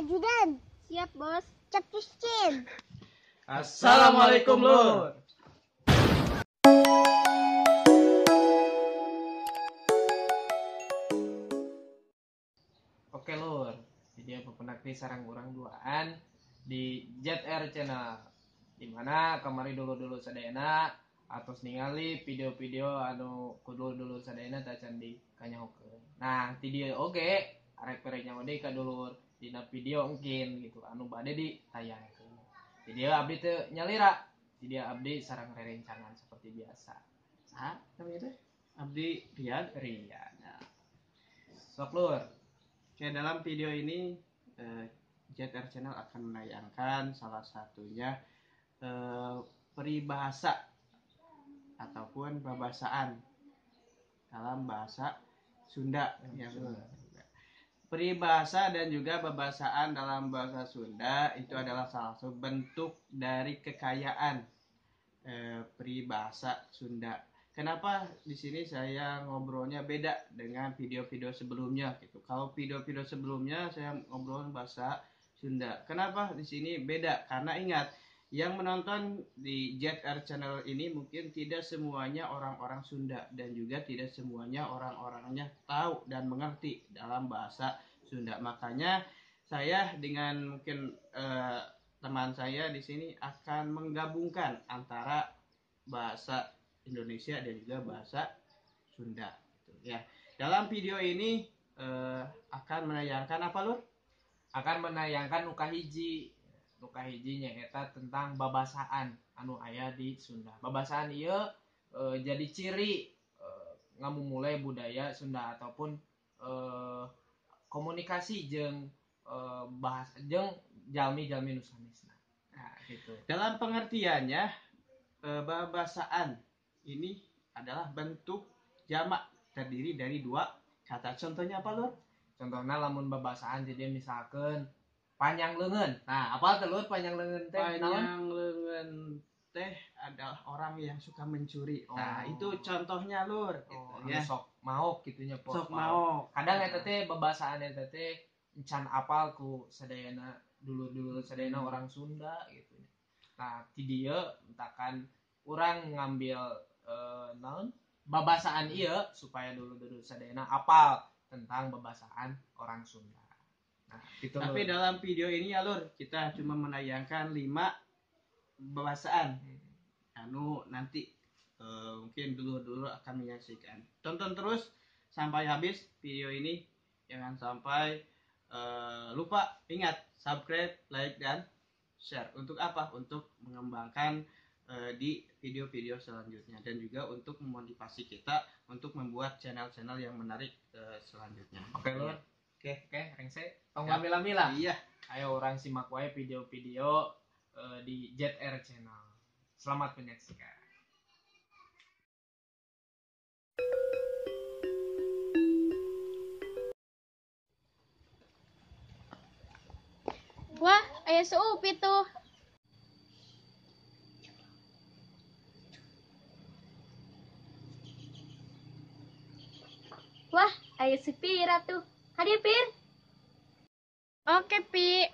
Ajudan. Siap, Bos. Capcus. Assalamualaikum, Lur. Oke, Lur. Jadi apa penakti sarang urang duaan di ZR Channel. Dimana kemarin dulu-dulu sadayana atos ningali video-video anu kudul-dulu sadayana tacan di kanyahokeun. Nah, ti dieu oge arek pere nyaho deui ka dulur dina video mungkin gitu anu bade ditayangkeun. Jadi abdi teu nyalira, jadi abdi sareng rerencangan seperti biasa. Saha namanya teh? Abdi Riyad. Riyad. Nah. Sok Lur. Oke, dalam video ini ZR Channel akan menayangkan salah satunya peribahasa ataupun babasaan dalam bahasa Sunda. Ya, Sunda. Peribahasa dan juga babasaan dalam bahasa Sunda itu adalah salah satu bentuk dari kekayaan peribahasa Sunda. Kenapa di sini saya ngobrolnya beda dengan video-video sebelumnya gitu. Kalau video-video sebelumnya saya ngobrol bahasa Sunda. Kenapa di sini beda? Karena ingat, yang menonton di ZR Channel ini mungkin tidak semuanya orang-orang Sunda dan juga tidak semuanya orang-orangnya tahu dan mengerti dalam bahasa Sunda. Makanya saya dengan mungkin teman saya di sini akan menggabungkan antara bahasa Indonesia dan juga bahasa Sunda. Gitu, ya. Dalam video ini akan menayangkan apa, Lur? Akan menayangkan nu kahiji. Nu kahiji nyaeta tentang babasaan anu aya di Sunda. Babasaan ieu jadi ciri ngamumule budaya Sunda ataupun komunikasi jeung bahasa jeung jalmi-jalmi nu sanesna. Nah, gitu. Dalam pengertiannya babasaan ini adalah bentuk jamak terdiri dari dua kata. Contohnya apa, Lur? Contohnya lamun babasaan jadi misalkan panjang leungeun. Nah, apa teh Lur panjang leungeun teh? Panjang leungeun teh adalah orang yang suka mencuri. Oh. Nah, itu contohnya, Lur. Oh, gitu, ya. Sok maok gitunya, sok maok. Kadang eta teh babasaan eta teh encan apal ku sadayana dulur-dulur sadayana orang Sunda gitu. Nah, ti dieu mentakan urang ngambil naon babasaan ieu supaya dulur-dulur sadayana apal tentang babasaan orang Sunda. Nah, gitu. Tapi dalam video ini ya, Lur, kita cuma menayangkan 5 babasaan. Anu nanti mungkin dulur-dulur akan menyaksikan. Tonton terus sampai habis video ini. Jangan sampai lupa, ingat subscribe, like, dan share. Untuk apa? Untuk mengembangkan di video-video selanjutnya dan juga untuk memotivasi kita untuk membuat channel-channel yang menarik selanjutnya. Oke, Lur. Oke, oke, rengse. Tong lami-lami lah. Iya. Ayo orang simak wae video-video di ZR Channel. Selamat menyaksikan. Wah, aya seupi tuh. Wah, aya si Pira tuh. Hadir, Pir. Oke, Pi.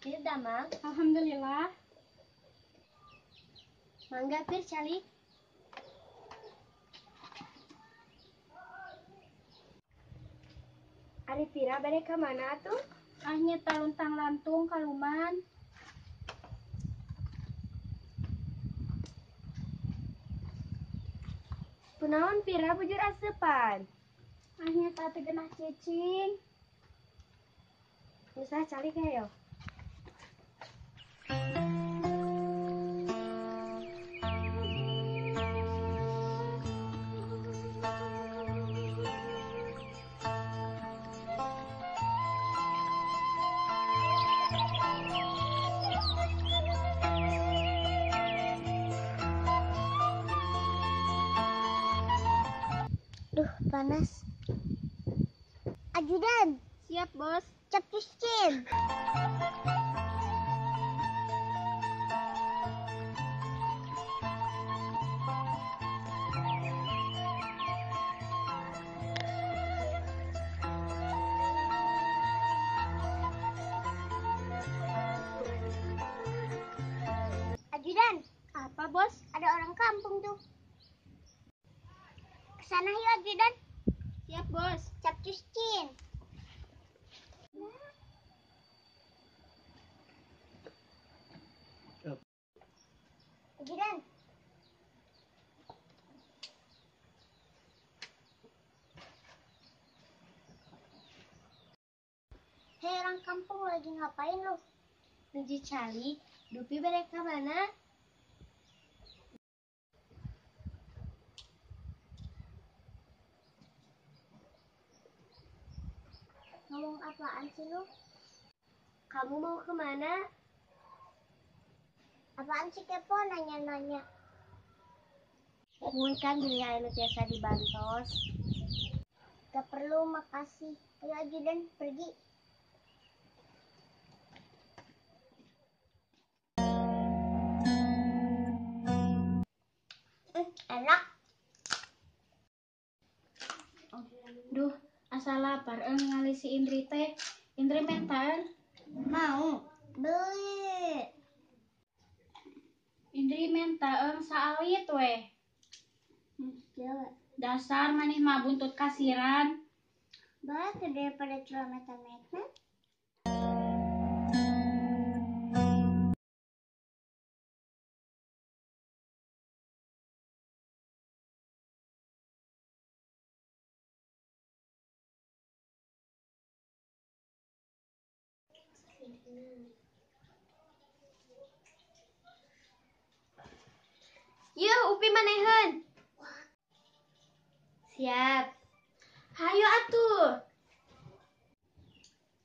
Pir damang. Alhamdulillah. Mangga, Pir, calik. Ari Pira bade ka mana tuh? Ahnya taluntang lantung kaluman. Kunaon Pira bujur asupan? Ahnya tak tegenah cicing. Misah calik ayo. Duh, panas. Ajudan. Siap, Bos. Capcus. Kenapa, Bos? Ada orang kampung tuh. Kesana yuk, ajudan. Siap, Bos. Capcus cin. Ajudan. Hei orang kampung, lagi ngapain lu? Nuju calik, dupi mereka mana? Ngomong apaan sih lu? Kamu mau kemana? Apaan sih kepo nanya-nanya? Mun kan beli anu tiasa dibantos. Gak perlu, makasih. Ayo ajudan, pergi. Enak. Duh, asal lapar ngali si Indri teh. Indri mentaan. Mau beli. Indri menta saalit weh. Dasar maneh mah buntut kasiran. Baik daripada kilometer-meter. Yuh, Upi manehan. Siap. Hayo atuh.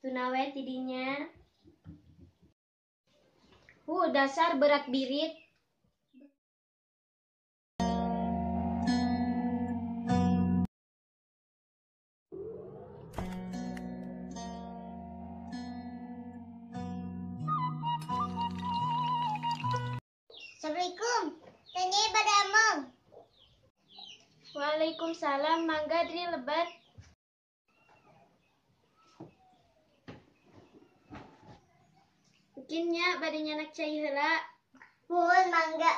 Tunawe tidinya. Dasar berat birit. Assalamualaikum. Tanya ibadah amang. Waalaikumsalam, mangga dri lebat. Mungkin nya bade nyanak cai heula. Muhun mangga.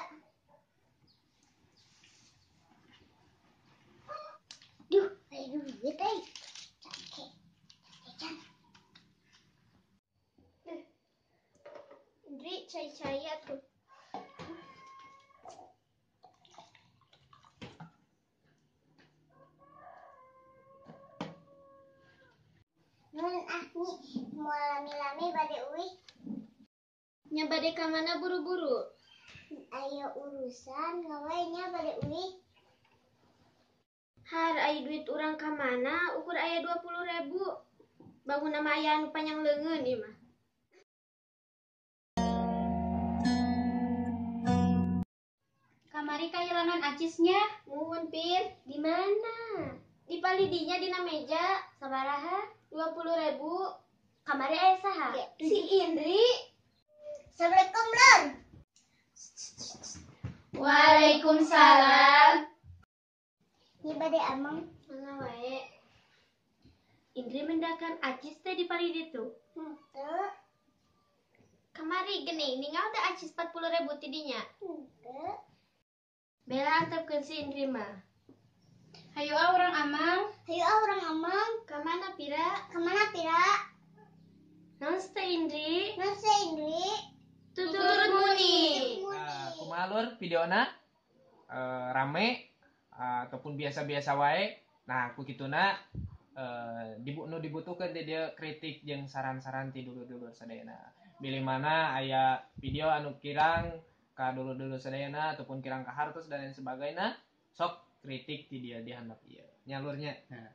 Duh, aya duit euy. Cake. Cake. Indri cai-cai atuh. Nun ah nyi, moal lami-lami bade uih. Nya bade ka mana buru-buru? Ayo urusan ngawe nya bade uih. Har aya duit urang ka mana ukur aya 20.000. Bangun nama aya anu panjang leungeun ieu mah. Kamari kahilangan acisnya. Muhun Pir, di mana? Di palidinya dina meja. Sabaraha? 20.000. Kamari aya saha? Ya, si Indri. Assalamualaikum, Lur. Waalaikumsalam. Nyi bade amang. Mangga wae. Indri mendakan acis teh di palidi tuh. Henteu. Kamari geuning ningal teh acis 40.000 ti dinya. Henteu. Bela antepkeun si Indri mah. Hayu ah urang amang. Hayu ah urang amang. Ka mana Pira? Ka mana Pira? Naon teh Indri? Naon teh Indri? Tuturut muni. Nah, kumaha lur videona rame ataupun biasa-biasa wae. Nah, ku kituna nu dibutuhkeun teh dia kritik jeung saran-saran ti dulur-dulur sadayana. Bilih mana aya video anu kirang ka dulur-dulur sadayana ataupun kirang ka hartos dan lain sebagainya, sok kritik ti dia dihandap ieu. Nyalurnya. Nah,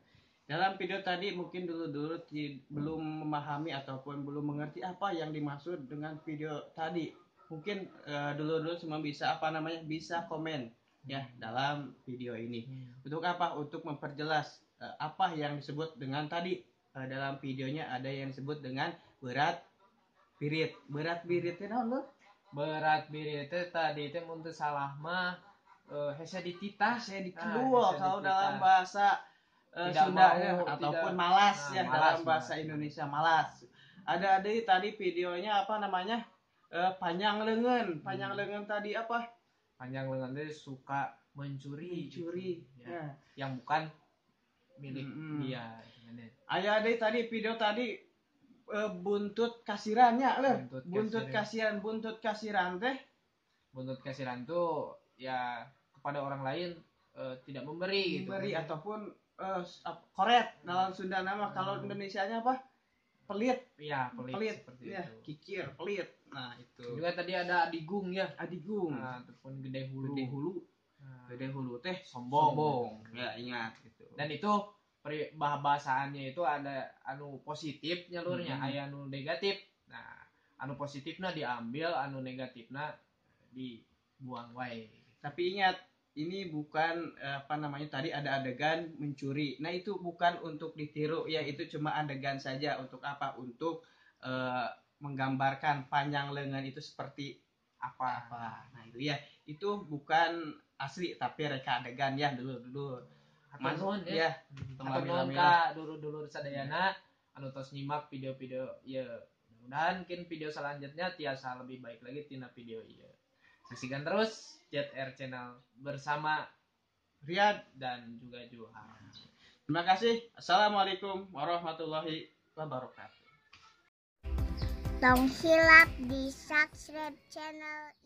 dalam video tadi mungkin dulu-dulu belum memahami ataupun belum mengerti apa yang dimaksud dengan video tadi. Mungkin dulu-dulu semua bisa bisa komen ya dalam video ini. Untuk apa? Untuk memperjelas apa yang disebut dengan tadi. Dalam videonya ada yang disebut dengan berat birit. Berat birit teh naon lur? Berat birit teh tadi teh mun teu salah mah hese dititah, hese dikedua kalau dalam bahasa Sunda ya, ataupun tidak, malas ya malas, dalam bahasa Indonesia malas. Ada tadi videonya apa namanya? Panjang leungeun, panjang leungeun tadi apa? Panjang leungeun teh suka mencuri, Mencuri. gitu, ya. Ya. Yang bukan milik dia. Aya deui tadi video tadi buntut kasirannya ler. Buntut kasiran, buntut kasiran teh. Buntut kasiran tuh ya kepada orang lain tidak memberi, memberi gitu. Ataupun koret dalam Sunda nama, kalau Indonesianya apa? Pelit. Iya, pelit, pelit seperti ya, itu. Kikir, pelit. Nah, itu. Juga tadi ada adigung ya. Adigung. Nah, ataupun gede hulu. Gede hulu. Nah, Gede hulu teh sombong. Sombong. Ya, ingat gitu. Dan itu bahasaannya itu ada anu positif nyalurnya, aya anu negatif. Nah, anu positifna diambil, anu negatifna dibuang wae. Tapi ingat, ini bukan apa namanya tadi ada adegan mencuri. Nah, itu bukan untuk ditiru ya, itu cuma adegan saja. Untuk apa? Untuk menggambarkan panjang lengan itu seperti apa. Apa. Nah, itu ya. Itu bukan asli tapi reka adegan ya dulu-dulu. Mas ya. Hatur nuhun ka dulur-dulur sadayana anu tos nyimak video-video ieu. Mudah-mudahan mungkin video selanjutnya tiasa lebih baik lagi tina video ieu. Saksikan terus ZR Channel bersama Riyad dan juga Juha. Terima kasih. Assalamualaikum warahmatullahi wabarakatuh. Tong hilap di subscribe channel.